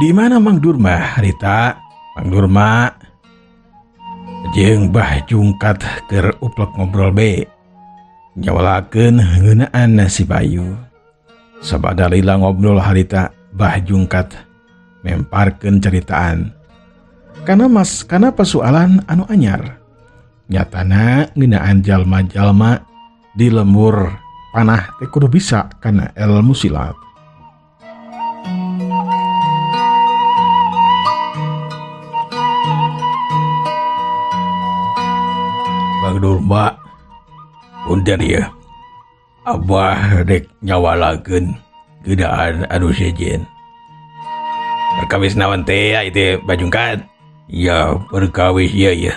Di mana Mang Durma harita? Mang Durma jeung Bah Jungkat keur uplek ngobrol be. Nyawalakeun ngeunaan si Bayu. Sabada lila ngobrol harita Bah Jungkat memparkeun ceritaan. Kana mas kana persoalan anu anyar. Nyatana ngeunaan jalma-jalma di lembur panah teh kudu bisa kana ilmu silat. Bang Durma, punten ieu. Abah rek nyawalakeun geudaan anu sejen. Perkawis naon teh ya itu Bah Jungkat? Ya perkawis ieu ya.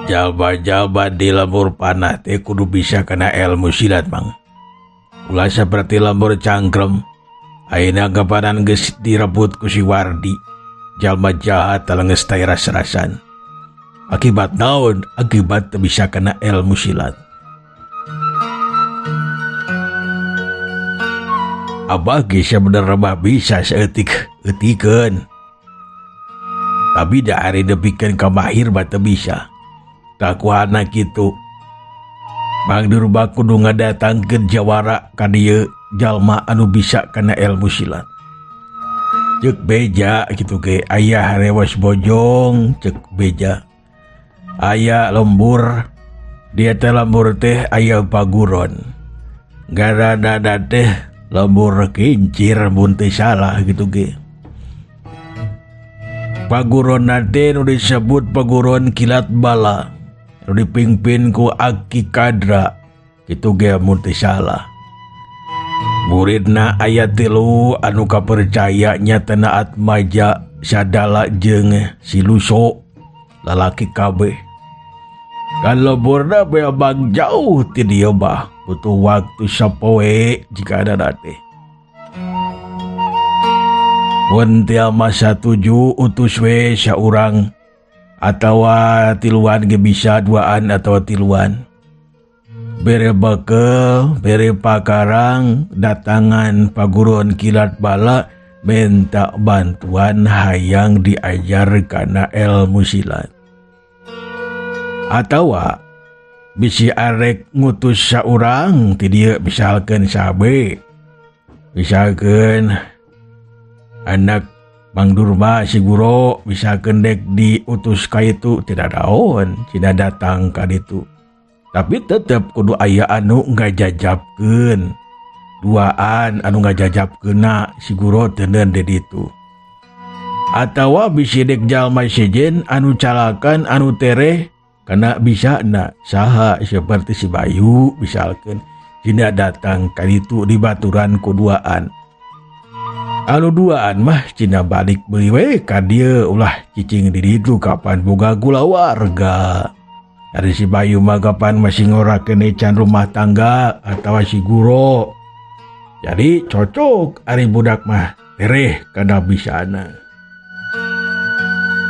Jalma-jalma di lembur panah teh kudu bisa kana ilmu silat Mang. Ulah saperti lembur cangkrem. Ayeuna kapanan geus direbut ku si Wardi. Jalma jahat talengeus teh ras-rasan. Akibat naon? Akibat teu bisa kana ilmu silat. Abah ge sabenerna mah bisa saeutik-eutikeun. Tapi da ari depikeun ka mahir mah teu bisa. Kakuhana kitu. Mang Durma kudu ngadatangkeun jawara ka dieu jalma anu bisa kana ilmu silat. Ceuk beja kitu ge aya harewas bojong ceuk beja. Aya lembur dia teh lembur teh aya paguron. Ngaranna teh lembur kincir mun teu salah gitu ge. Paguron teh nu disebut paguron kilat bala. Nu dipimpin ku Aki Kadra kitu ge mun teu salah. Muridna aya tilu anu kapercaya nyatana Atmaja Sadala jeung si Luso lalaki kabeh. Kan lemburna memang jauh ti dieu mah, butuh waktu sapoe jika ada teh. Mun teu mah satuju utus we saurang atawa tiluan ge bisa duaan atawa tiluan. Bere bekel, bere pakarang, datangan paguron kilat bala minta bantuan hayang diajar kana ilmu silat. Atawa bisi arek ngutus saurang ti dieu misalkeun sabe. Misalkeun anak Mang Durma si Guro misalkeun dek diutus ka itu tidak daon cina datang ka ditu. Tapi tetep kudu aya anu ngajajabkeun. Duaan anu ngajajabkeunna si Guro teu di ditu. Atawa bisi dek jalma sejen anu calakan anu tereh kana bisa na saha seperti si Bayu misalkan cina datang ka ditu di baturan ku duaan. Anu duaan mah cina balik beli we ka dieu ulah cicing di ditu kapan boga kulawarga. Ari si Bayu mah kapan masih ngorakeun can rumah tangga atawa si Guro. Jadi cocok ari budak mah tereh kana bisana.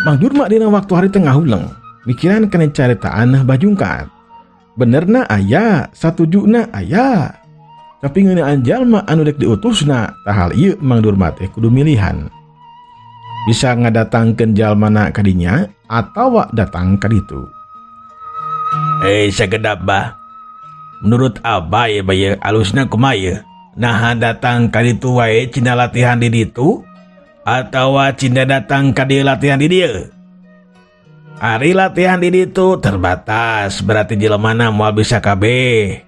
Mang Durma dina waktu hari tengah huleng mikiran kana caritaan Bah Jungkat. Benerna aya, satujuna aya. Tapi ngeunaan jalma anu dek diutusna, tah hal ieu Mang Durma teh kudu milihan. Bisa ngadatangkeun jalmana ka dinya atawa datang ka ditu. Sagedap bah. Menurut Abah ya bah ya, alusna kumaha ye? Naha datang ka ditu wae cina latihan di ditu atawa cina datang ka dieu latihan di dieu? Ari latihan di ditu terbatas, berarti jelemana moal bisa kabeh.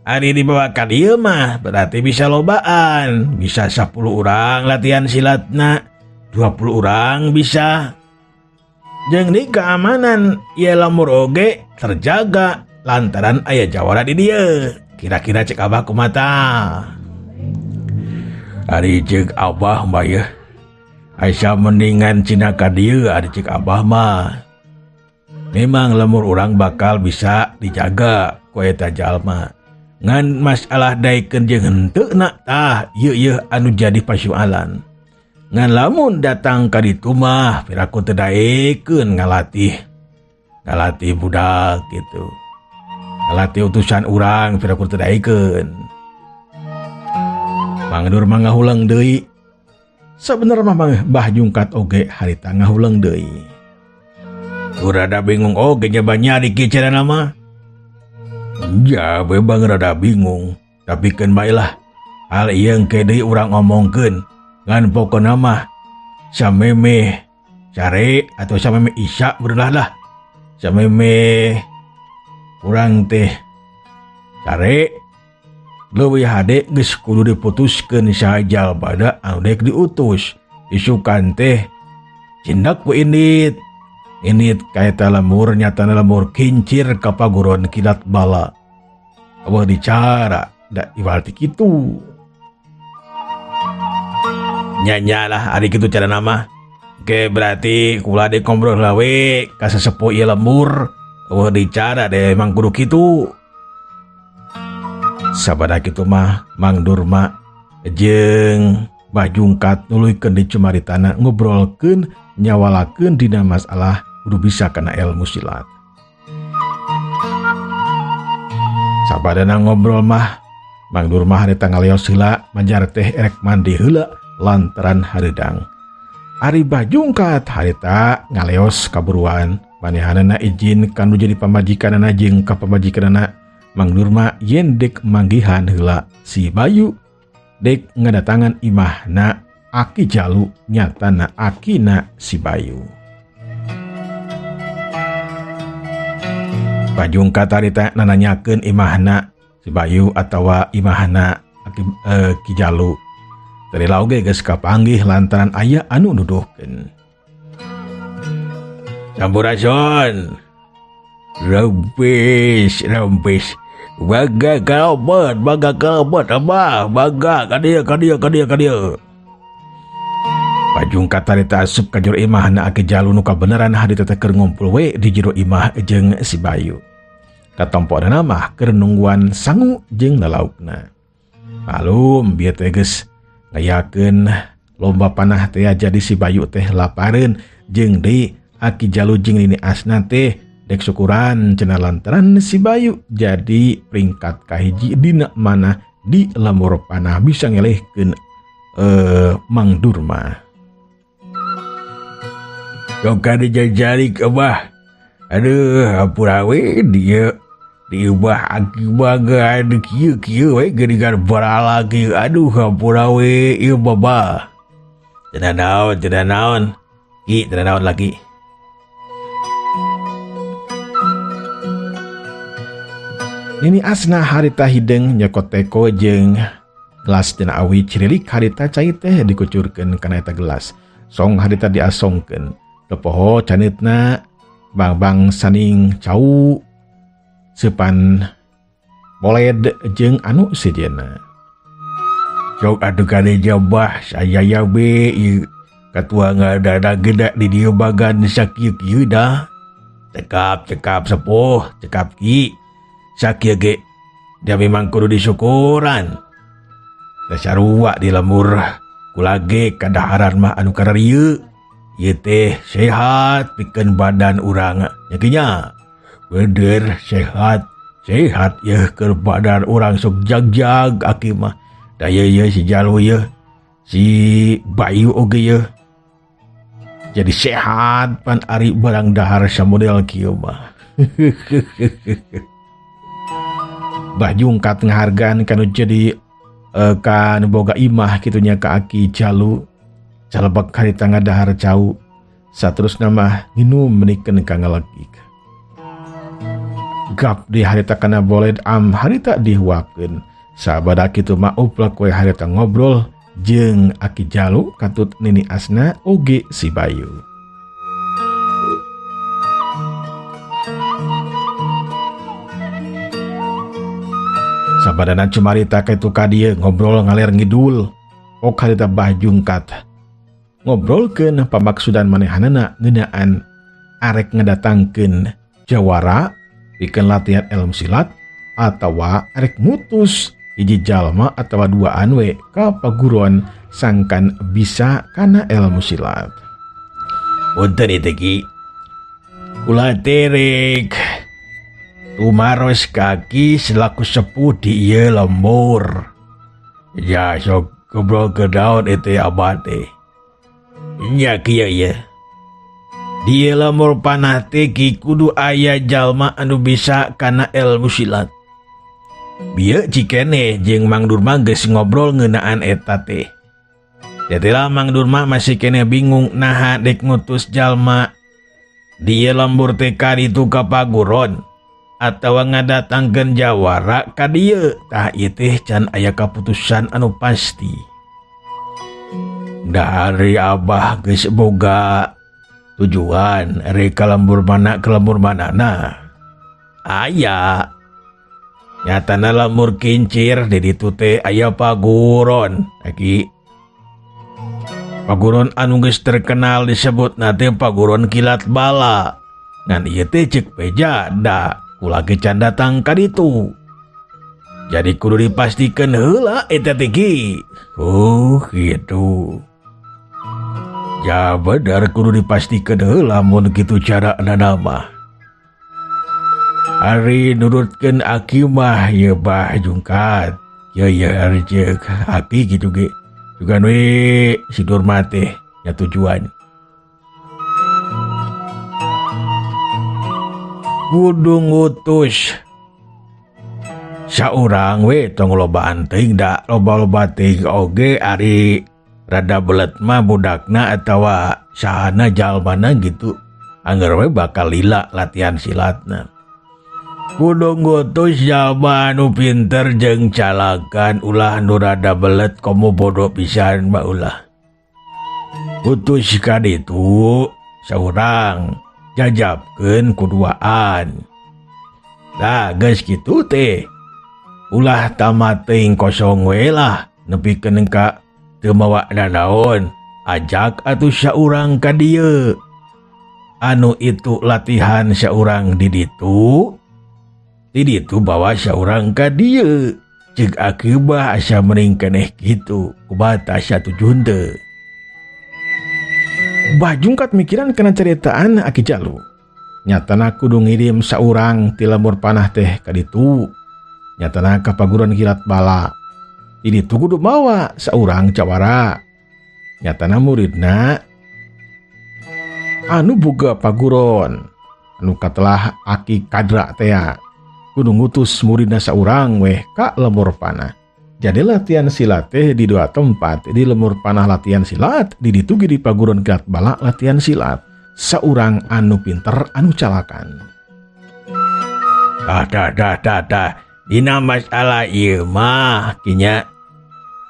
Ari dibawa ka dieu mah berarti bisa lobaan, bisa 10 urang latihan silatna, 20 urang bisa. Jeung di keamanan ieu lembur oge terjaga lantaran aya jawara di dieu. Kira-kira cek abah kumaha? Ari cek abah mah yeuh. Aisyah mendingan cina ka dieu ari cek abah mah. Memang lembur urang bakal bisa dijaga ku eta jalma. Ngan masalah daekeun jeung henteu na tah ieu ieu anu jadi pasualan. Ngan lamun datang ka ditu mah piraku teu daekeun ngalatih. Ngalatih budak gitu. Ngalatih utusan urang piraku teu daekeun. Mang Durma ngahuleng deui. Sabenerna mah Bah Jungkat oge harita ngahuleng deui. Rada bingung oge nya banyak di kicarana mah. Ya bebang rada bingung, tapi keun bae lah. Hal ieu engke deui urang omongkeun. Ngan pokona mah samemeh sare atau samemeh isya beurlah lah. Samemeh urang teh sare leuwih hade geus kudu diputuskeun saha jalmana anu dek diutus. Isukan teh cindak we indit. Indit kaeta lembur nyatana lembur kincir ka paguron kilat bala. Eueuh dicara da iwal ti kitu. Nya-nya lah ari kitu carana mah. Oke berarti kula deui ngobrol heula we ka sesepuh ieu lembur. Eueuh dicara deh emang kudu kitu. Sabada kitu mah Mang Durma jeung Bah Jungkat nuluykeun di cumaritana ngobrolkeun nyawalakeun dina masalah kudu bisa kana ilmu silat. Sabadana ngobrol mah Mang Durma harita ngaleos heula majar teh erek mandi heula lantaran hareudang. Ari Bah Jungkat harita ngaleos kaburuan manehanana izin kanu jadi pamajikanana jeung ka pamajikanana Mang Durma yen dek manggihan heula si Bayu dek ngadatangan imahna Aki Jalu nyatana akina si Bayu. Bah Jungkat harita nananyakeun imahna si Bayu atawa imahna Aki Ki Jalu. Tadi oge geus kapanggih lantaran aya anu nuduhkeun. Sampurasun. Rempis, rempis. Bangga kalebet, bangga kalebet, abah, bangga ka dieu, ka dieu, ka dieu, ka dieu. Bah Jungkat harita asup ka jero imahna Aki Jalu nu kabeneran harita teh keur ngumpul we di jero imah jeung si Bayu. Katompona mah keur nungguan sangu jeung lalaukna. Malum bieu teh geus ngayakeun lomba panah teh jadi si Bayu teh lapareun jeung deui Aki Jalu jeung Nini Asna teh dek syukuran cenah lantaran si Bayu jadi peringkat kahiji dina mana di lembur panah bisa ngelehkeun Mang Durma. Sok dijajari abah. Aduh, hampura we dia diubah aki baga kieu kieu we geuningan barala kieu. Aduh, hampura we ieu baba. Cenah naon, cenah naon. Ki, cenah naon lagi. Nini Asna harita hideung nyokot teko jeung gelas tina awi cirilik harita cai teh dikucurkeun kana eta gelas. Song harita diasongkeun. Tepoho caneutna bang-bang saning cau seupan boled jeung anu sejenna. Sok atuh kade jabah saya ya be ieu katua ngadada geda di dieu bagan sakieu-kieu dah. Cekap cekap sepuh cekap ki. Sakieu ge dia memang kudu disyukuran. Da sarua di lembur kulage kadaharan mah anu kararieu. Ieu teh sehat pikeun badan urang nya kinya. Bener sehat, sehat yeuh keur badan urang sok jag-jag aki mah. Da ieu yeuh si Jalu yeuh, si Bayu oge yeuh. Jadi sehat pan ari barang dahar samodel kieu mah. Bah Jungkat ngahargaan kanu jadi kan boga imah kitunya ka Aki Jalu. Calebek harita ngadahar cau. Saterusna mah nginum menikeun ka ngalekik. Gap di harita kana boled am harita dihuapkeun. Sabada kitu mah uplek we harita ngobrol jeung Aki Jalu katut Nini Asna oge si Bayu. Sabadana cumarita ka itu ka dieu ngobrol ngaler ngidul. Ok harita Bah Jungkat ngobrolkeun pamaksudan manehanana ngeunaan arek ngadatangkeun jawara pikeun latihan ilmu silat atawa arek mutus hiji jalma atawa duaan we ka paguruan sangkan bisa kana ilmu silat. Punten ieu ki. Kula terek tumaros kaki selaku sepuh di ieu lembur. Ya sok ngobrol ke daun itu abah teh. Nya kieu ye. Di lembur panah teh ki kudu aya jalma anu bisa kana ilmu silat. Bieu cikene jeung Mang Durma geus ngobrol ngeunaan eta teh. Jadilah Mang Durma masih kene bingung naha dek ngutus jalma di lembur teh ka ditu ka paguron atawa ngadatangkeun jawara ka dieu. Tah ieu teh can aya kaputusan anu pasti. Dari abah geus boga tujuan rek ka lembur mana ke lembur manana. Aya nyatana lembur kincir di ditu teh aya paguron. Aki paguron anu geus terkenal disebutna teh paguron kilat bala. Ngan ieu teh ceuk beja da kula ge can datang ka ditu. Jadi kudu dipastikeun heula eta teh ki. Oh gitu. Ya bener kudu dipastikeun heula mun kitu carana mah. Ari nurutkeun aki mah ye bah jungkat. Ye ye ari ceuk aki kitu ge. Juga we si Durma teh nya tujuan. Kudu ngutus saurang we tong lobaan teuing da loba-loba teuing oge ari rada belet mah budakna atawa sahana jalmana gitu angger we bakal lila latihan silatna. Kudu ngutus jalma anu pinter jeung calakan ulah nu rada belet komo bodoh pisan mah ulah. Utus ka ditu saurang jajabkeun kuduaan. Tah geus kitu teh ulah tamat teuing kosong we lah nepikeun ka teu mawa nanaon ajak atuh saurang ka dieu. Anu itu latihan saurang di ditu di ditu bawa saurang ka dieu. Ceuk akibah asa mending keneh kitu kumaha tah satuju henteu. Bah jungkat mikiran kana ceritaan Aki Jalu. Nyatana kudu ngirim saurang ti lembur panah teh ka ditu. Nyatana ka paguron kilat bala. Di ditu kudu mawa saurang jawara. Nyatana muridna anu boga paguron anu katelah Aki Kadra tea kudu ngutus muridna saurang weh ka lembur panah. Jadi latihan silat teh di dua tempat, di lembur panah latihan silat, di ditu ge di paguron kilat bala latihan silat. Saurang anu pinter anu calakan. Dah dah dah dah dah. Dina masalah ieu mah kinya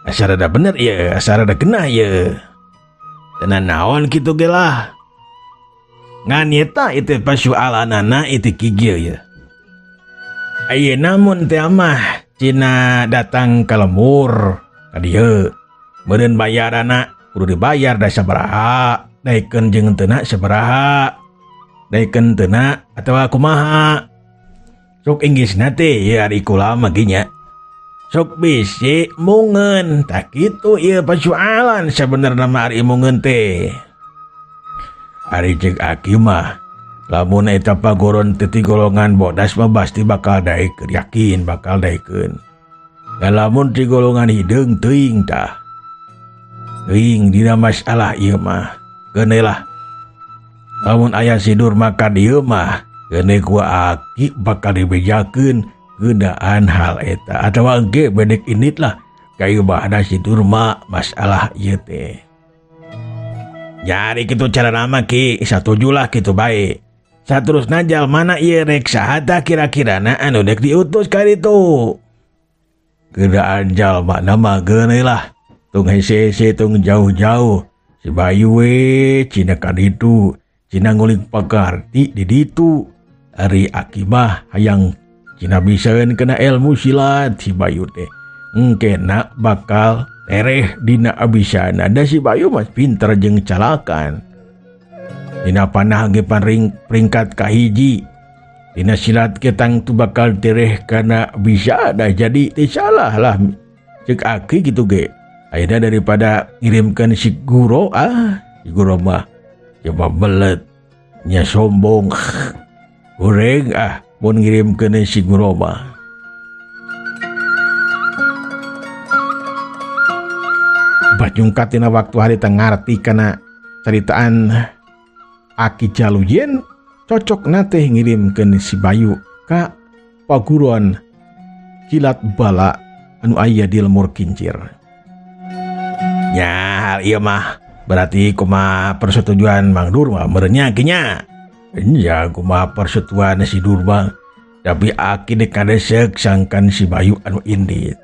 asa rada bener ieu, asa rada genah ieu. Tenan naon kitu ge lah. Ngan eta itu pasualanana itu kieu ye. Ayeuna mun teh mah cina datang ka lembur ka dieu. Meureun bayarana kudu dibayar da sabaraha, daekeun jeung teu sabaraha. Daekeun teu atawa kumaha. Sok Inggrisna teh ieu ari kula mah ge nya. Sok bisi mungeun tah kitu ieu pasualan sabenerna mah ari mungeun teh. Ari ceuk aki mah lamun eta paguron teh ti golongan bodas mah pasti bakal daekeun, yakin bakal daekeun. Da lamun ti golongan hideung teuing tah. Teuing dina masalah ieu mah. Geuneuh lah. Lamun aya si Durma ka dieu mah geuneuh ku aki bakal dibejakeun ngeunaan hal eta atawa engke bedek indit lah kayu bahana si Durma masalah ieu teh. Jadi kitu cara nama ki satuju lah kitu bae. Saterusna jalmana ieu rek saha tah kira-kirana anu dek diutus ka ditu. Geudaan jalmana mah geuneuh lah tung hese-hese tung jauh-jauh si Bayu we cina ka ditu cina ngulik pakarti di ditu. Ari aki mah hayang cina bisaeun kena ilmu silat si Bayu teh. Engkena bakal tereh dina abisana da si Bayu mah pinter jeung calakan. Dina panah ge peringkat kahiji. Dina silat ge tangtu bakal tereh kana bisa dah jadi teu salah lah ceuk aki kitu ge. Ayeuna daripada ngirimkeun si guru si guru mah coba belet nya sombong. Goreng mun ngirimkeun si guru mah. Bah jungkat dina waktu harita ngarti kana Caritaan Aki Jalu yen cocok teh ngirimkeun si Bayu ka paguruan kilat bala anu aya di Lemur Kincir. Ya hal ieu mah berarti kumaha persetujuan Mang Durma meureunnya kinya. Nya kumaha persetujuan si Durma, tapi aki dek kadesek sangkan si Bayu anu indit.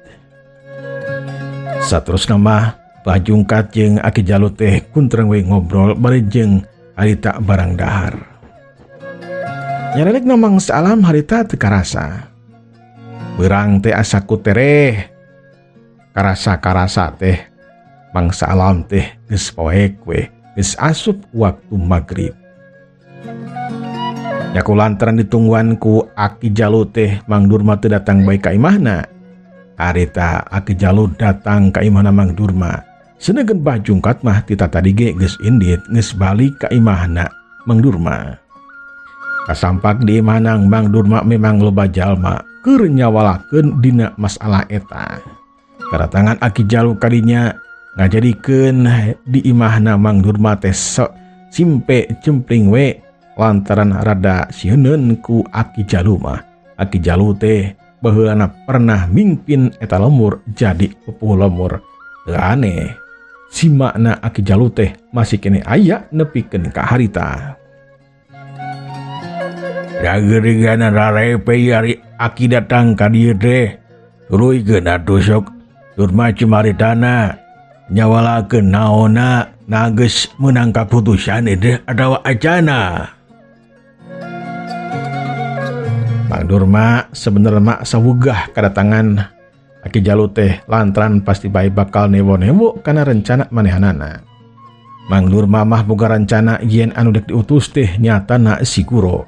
Saterusna mah Bah Jungkat jeung Aki Jalu teh kuntreng we ngobrol bari jeung harita barang dahar. Nyarelek namang salam harita teu karasa. Beurang teh asa kutereh. Karasa-karasa teh mangsa alam teh geus poek we, geus asup waktu magrib. Nya ku lantaran ditungguan ku Aki Jalu teh Mang Durma teu datang bae ka imahna. Harita Aki Jalu datang ka imahna Mang Durma. Sedengkeun Bah Jungkat mah ti tatadi ge geus indit geus balik ka imahna Mang Durma. Kasampak di imahna Mang Durma memang loba jalma keur nyawalakeun dina masalah eta. Kadatangan Aki Jalu kadinya ngajadikeun di imahna Mang Durma teh sok simpe jempling we lantaran rada sieuneun ku Aki Jalu mah. Aki Jalu teh baheulana pernah mimpin eta lemur jadi pupuh lemur. Teu aneh si makna Aki Jalu teh masih kene aya nepikeun ka harita. Dageurigana rarepe ari Aki datang ka dieu teh. Tuluykeun atuh sok Durma cumaritana nyawalakeun naonna na geus meunang kaputusan teh atawa acana. Mang Durma sebenarnya mah sawugah kadatangan Aki Jalu teh lantaran pasti bae bakal newo-newo kana rencana manehanana. Mang Durma mah boga rencana yen anu dek diutus teh nyatana si Guro.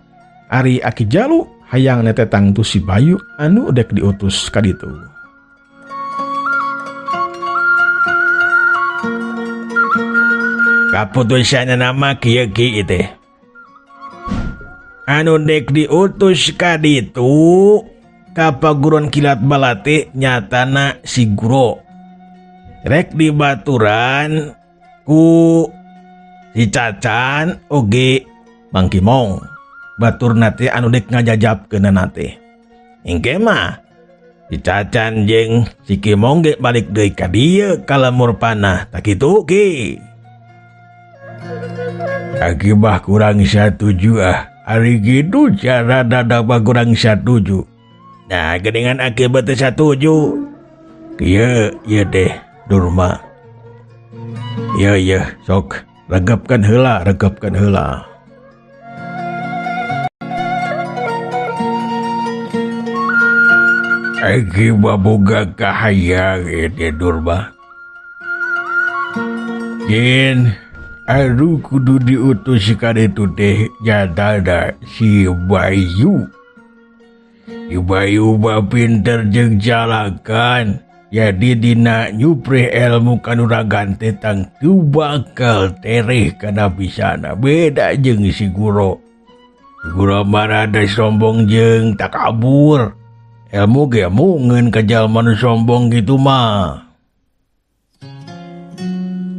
Ari Aki Jalu hayang netetang tu si Bayu anu dek diutus ka ditu. Kaputusanna nama kieu ki teh. Anu dek diutus ka ditu ka paguruan kilat bala teh nyatana si Guro. Rek dibaturan ku si Cacan oge Mang Kimong. Baturna teh anu dek ngajajabkeunana teh. Engke mah si Cacan jeung si Kimong ge balik deui ka dieu ka lemur panah. Tak kitu ki. Aki mah kurang satuju ah. Ari kitu cara dadak mah kurang satuju. Nah, geuningan aki mah teu satuju. Kieu ieu teh Durma. Ieu ieu sok regepkeun heula, regepkeun heula. Aki mah boga kahayang ieu teh Durma. Yen anu kudu diutus ka ditu teh nyatana si Bayu. Si Bayu mah pinter jeung jalakan. Jadi dina nyuprih ilmu kanuragan teh tangtu bakal tereh kana pisana. Beda jeung si Guro. Si Guro mah rada sombong jeung takabur. Ilmu ge mungeun ka jalma nu sombong kitu mah.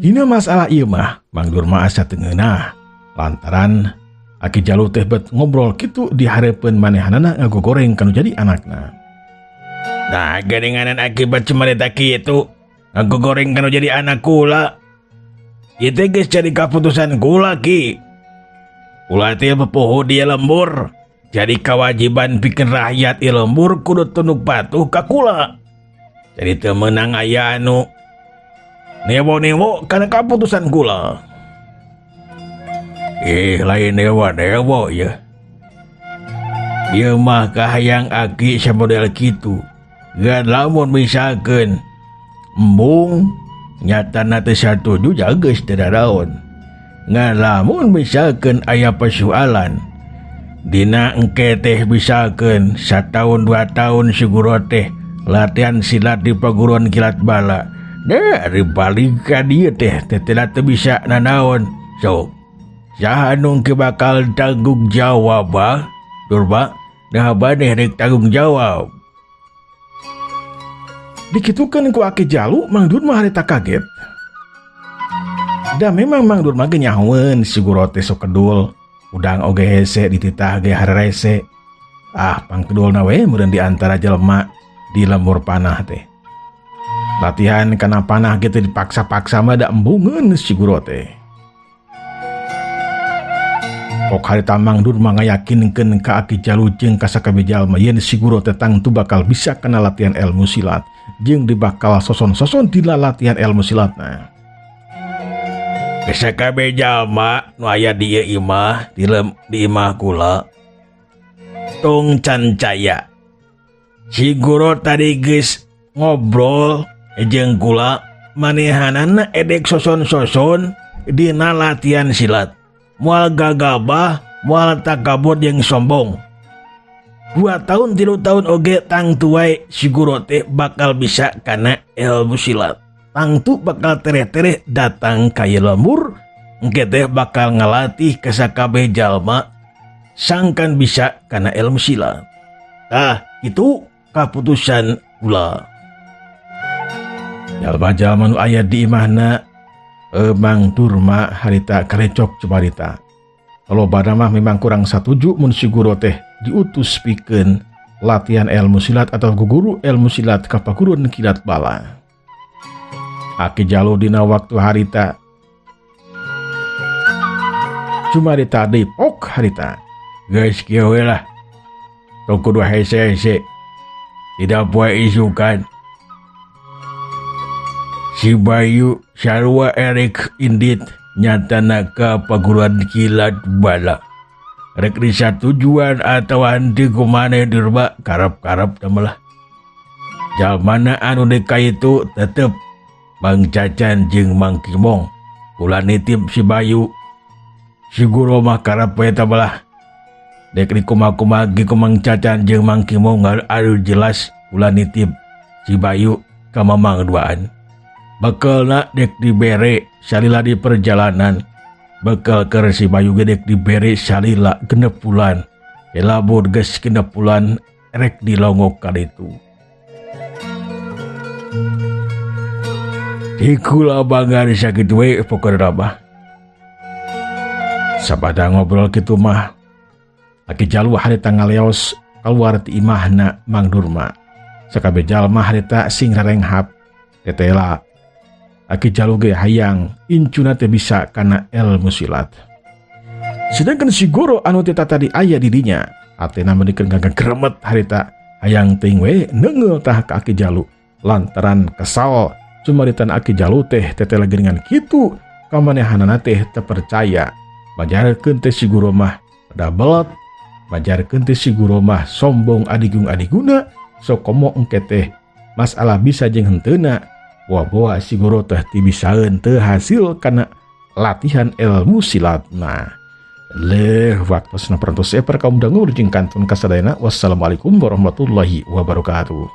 Dina masalah ieu mah Mang Durma asa teu ngeunah lantaran Aki Jalu teh bet ngobrol kitu di hareupeun manehanana ngagogoreng kanu jadi anakna. Nah, geuninganan akibat cumarita kitu ngagogoreng kanu jadi anak kula. Ieu teh geus jadi kaputusan kula ki. Kula teh pepoho dia lembur. Jadi kewajiban pikeun rakyat ieu lembur kudu tunduk patuh ka kula. Jadi teu meunang aya anu newo-newo kana kaputusan kula. Lain newo-newo ya. Ieu mah kahayang aki samodel kitu. Gan lamun misalkeun embung nyatana teu satuju geus teu daraon. Ngan lamun misalkeun aya persoalan dina engke teh misalkeun sataun 2 tahun si Guro teh latihan silat di paguruan kilat bala. Dari balik ka dieu teh teh teu bisa nanaon. Sok saha nu engke bakal tanggung jawab ah? Durma, nah maneh rek tanggung jawab. Dikitukeun ku Aki Jalu, Mang Durma harita kaget. Da memang Mang Durma ge nyahoeun si guru teh sok kedul, udang oge hese dititah ge hararese. Ah, pangkedulna we meureun di antara jelema di lembur panah teh. Latihan kana panah gitu dipaksa-paksa mah da embungeun si guru teh. Pok harita Mang Durma ngayakinkeun ka Aki Jalu jeung ka sakabeh jalma yen si guru teh tangtu bakal bisa kana latihan ilmu silat jeung dibakal soson-soson dina latihan ilmu silatna. Sakabeh jalma nu aya di ieu imah di imah kula tong cancaya. Si guru tadi geus ngobrol jeung kula manehanana edek soson-soson dina latihan silat. Moal gagabah, moal takabur jeung sombong. 2 tahun 3 tahun oge tangtu wae si guru teh bakal bisa kana ilmu silat. Tangtu bakal tereh-tereh datang ka ieu lembur, engke teh bakal ngalatih ka sakabeh jalma sangkan bisa kana ilmu silat. Tah, itu kaputusan kula. Jalma-jalma nu aya di imahna Mang Durma harita karecok cumarita. Kalau mah memang kurang satuju mun si guru teh diutus pikeun latihan ilmu silat atau guru ilmu silat ka paguruan kilat bala. Aki Jalu dina waktu harita cumarita deui pok harita. Geus kieu we lah. Tong kudu hese-hese. Tidak poe isukan. Si Bayu sarua erek indit nyatana ka paguruan kilat bala. Rek risa tujuan atau henteu kumaneh dirba karep-karep teh lah. Jalmana anu deka itu tetep Bang Cacan jeung Mang Kimong. Kula nitip si Bayu. Si guru mah karep we teh lah. Dek di kumaha-kumaha ge ku Mang Cacan jeung Mang Kimong anu jelas kula nitip si Bayu ka Mamang duaan. Bekelna dek dibere salila di perjalanan. Bekel keur si Bayu ge dek dibere salila 6 bulan. Elabur geus 6 bulan rek dilongok ka ditu. Ikula bangga sakitu we pokona mah. Sabada ngobrol kitu mah Aki Jalu harita ngaleos kaluar ti imahna Mang Durma. Sakabeh jalma harita sing rarenghap tetela. Aki Jalu ge hayang incuna teh bisa kana ilmu silat. Sedangkan si guru anu teh tadi aya di dinya, atena meunikeun gageremet harita hayang teuing we neungeul tah ka Aki Jalu lantaran kesal cumaritan Aki Jalu teh tetela geuningan kitu kamanehanana teh teu percaya. Majarkeun teh si guru mah da belet, majarkeun teh si guru mah sombong adigung adiguna, sok komo engke teh masalah bisa jeung henteuna. Boa-boa si guru teh ti bisaeun teu hasil kana latihan ilmu silatna. Leuh waktosna parantos eper kaum dangu jeung kantun kasadayana. Wassalamualaikum warahmatullahi wabarakatuh.